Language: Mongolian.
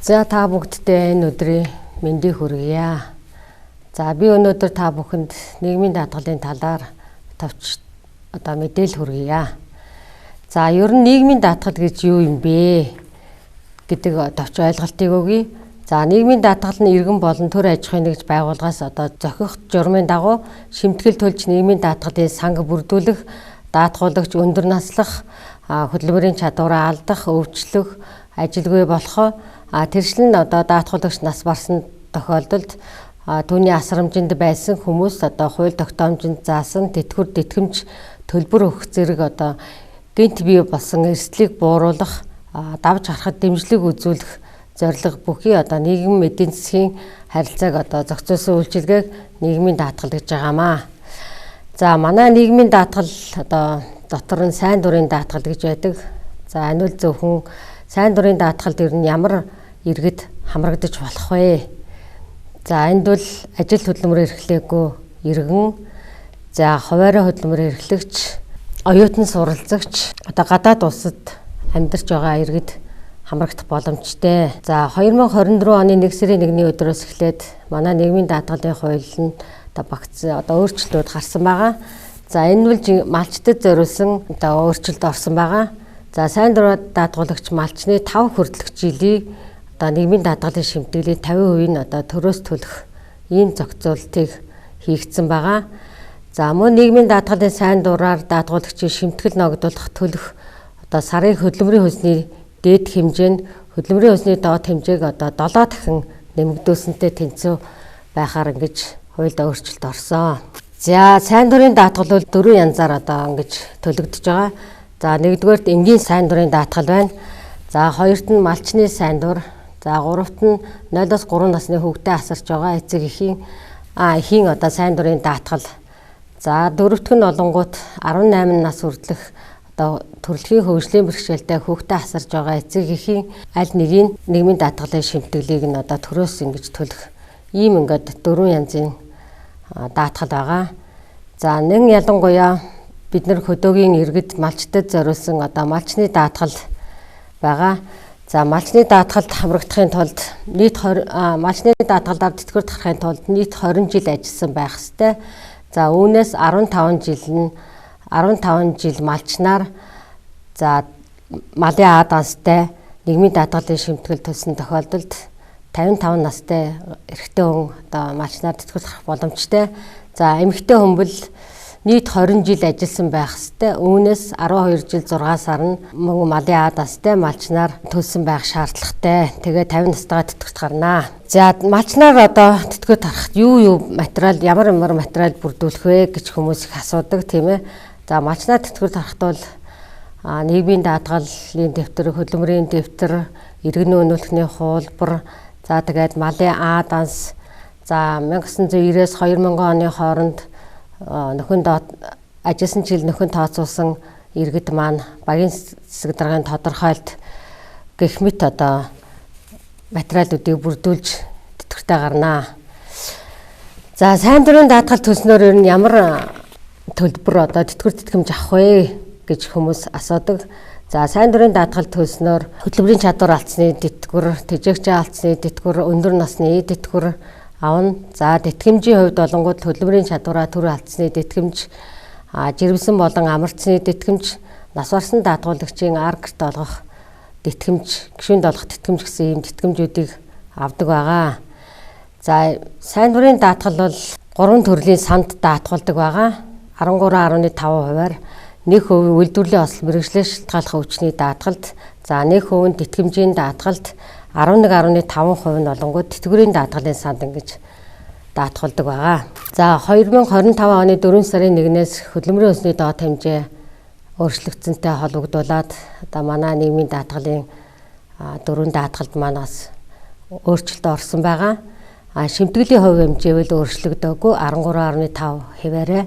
За та бүгддээ энэ өдрийн мэндийг хүргье. За би өнөөдөр та бүхэнд нийгмийн даатгалын талаар товч одоо мэдээлэл хүргье. За ер нь нийгмийн даатгал гэж юу юм бэ гэдэг товч ойлголтыг өгье. За нийгмийн даатгал нь иргэн болон төр аж ахуйн нэгж байгууллагаас одоо зохих журмын дагуу шимтгэл төлж нийгмийн даатгалын санг бүрдүүлэх, даатгуулагч өндөр наслах, хөдөлмөрийн чадвараа алдах, өвчлөх, ажилгүй болох, тэршлэн одоо даатгуулагч нас барсан тохиолдолд түүний асрамжинд байсан хүмүүс одоо хууль тогтоомжинд заасан тэтгэвэр тэтгэмж төлбөр өгөх зэрэг одоо гэнт бий болсон эрсдлийг бууруулах, давж гарахад дэмжлэг үзүүлэх зорилго бүхий одоо нийгэм эдийн засгийн харилцааг одоо зохицуулсан үйлчилгээг нийгмийн даатгал гэж байгаамаа. За манай нийгмийн даатгал одоо дотор нь сайн дурын даатгал гэж байдаг. За аниул зөвхөн сайн дурын даатгалд ер нь ямар иргэд хамрагдаж болох вэ? За энд бол ажил хөдөлмөр эрхлээгүй иргэн, за хуваарь хөдөлмөр эрхлэгч, оюутан суралцагч, одоо гадаад улсад амьдарч байгаа иргэд хамрагдах боломжтой. За 2024 оны 1 сарын 1-ний өдрөөс эхлээд манай нийгмийн даатгалын хууль нь одоо багц одоо өөрчлөлтүүд гарсан байгаа. За энэ бол малчдад зориулсан одоо өөрчлөлт орсон байгаа. За сайн дураар даатгуулагч малчны 5 хүртэлх жилийн одоо нийгмийн даатгалын шимтгэлийн 50% нь одоо төрөөс төлөх ийм зохицуултыг хийгдсэн байгаа. За мөн нийгмийн даатгалын сайн дураар даатгуулагчийн шимтгэл ногдуулах төлөх одоо сарын хөдөлмөрийн хөлсний дээд хэмжээ нь хөдөлмөрийн хөлсний доод хэмжээг одоо 7 дахин нэмэгдүүлсэнтэй тэнцүү байхаар ингэж хуульд өөрчлөлт орсон. За сайн дурын даатгал бол дөрвөн янзаар одоо ингэж төлөгдөж байгаа. За нэгдүгээрт энгийн сайн дурын даатгал байна. За хоёрт нь малчны сайн дур. За гуравт нь 0-оос 3 насны хүүхдээ асарч байгаа эцэг эхийн эхийн одоо сайн дурын даатгал. За дөрөвтг нь олонгууд 18 нас хүртэлх одоо төрөлхийн хөгжлийн бэрхшээлтэй хүүхдээ асарч байгаа эцэг эхийн аль нэгийн нийгмийн даатгалын шимтгэлийг нь одоо төрөөс ингэж төлөх ийм ингээд дөрвөн янзын даатгал байгаа. За нэгэн ялангуяа бид нар хөдөөгийн иргэд малчдад зориулсан одоо малчны даатгал байгаа. За малчны даатгалд хамрагдахын тулд нийт 20 малчны даатгалаар тэтгэвэр тарахын тулд нийт 20 жил ажилласан байх ёстой. За үүнээс 15 жил нь 15 жил малчнаар за малын А данстай нийгмийн даатгалын шимтгэл төлсөн тохиолдолд 55 настай эрэгтэй хүн одоо малчнаар тэтгэл гарах боломжтой. За эмэгтэй хүн бол нийт 20 жил ажилласан байх ёстой. Үүнээс 12 жил 6 сар нь мөн малын А данстай малчнаар төлсөн байх шаардлагатай. Тэгээ 50 настайгаа тэтгэвд гарнаа. За малчнаар одоо тэтгэвд гарахад юу материал ямар ямар материал бүрдүүлэх вэ гэж хүмүүс их асуудаг, тийм ээ. За малчнаар тэтгэвд гарахад бол нийгмийн даатгалын дэвтэр, хөдөлмөрийн дэвтэр, иргэний өнөөлөхний хуулбар, за тэгээд малын А данс, за 1990-ээс 2000 оны хооронд нөхөн доод ажилласан жил нөхөн тооцоолсон иргэд маань багийн засаг даргын тодорхойлт гэх мэт одоо материалуудыг бүрдүүлж тэтгэвртэй гарнаа. За сайн дурын даатгал төлснөөр ер нь ямар төлбөр одоо тэтгэвэр тэтгэмж авах вэ гэж хүмүүс асуудаг. За сайн дурын даатгал төлснөөр хөдөлмөрийн чадвар алдсны тэтгэвэр, тэжээгчээ алдсны тэтгэвэр, өндөр насны тэтгэвэр авна. За тэтгэмжийн хувьд болонгууд хөдөлмөрийн чадвараа төр алдсны тэтгэмж, жирэмсэн болон амарцны тэтгэмж, нас барсан даатгуулагчийн ар гэрт олгох тэтгэмж, гишүүнд олгох тэтгэмж гэсэн ийм тэтгэмжүүдийг авдаг байгаа. За сайн дурын даатгал бол гурван төрлийн санд даатгуулдаг байгаа. 13.5%-аар 1% үйлдвэрлэлийн осол мэргэжлээс шалтгааллах өвчний даатгалд, за 1% нь тэтгэмжийн даатгалд, 11.5% нь болонгууд тэтгэврийн даатгалын санд ингэж даатгуулдаг байгаа. За 2025 оны 4 сарын 1-ээс хөдөлмөрийн хөлсний доод хэмжээ өөрчлөгдсөнтэй холбогдуулаад одоо манай нийгмийн даатгалын дөрвөн даатгалд манаас өөрчлөлт орсон байгаа. Шимтгэлийн хувь хэмжээ бол өөрчлөгдөөгүй 13.5 хэвээрээ.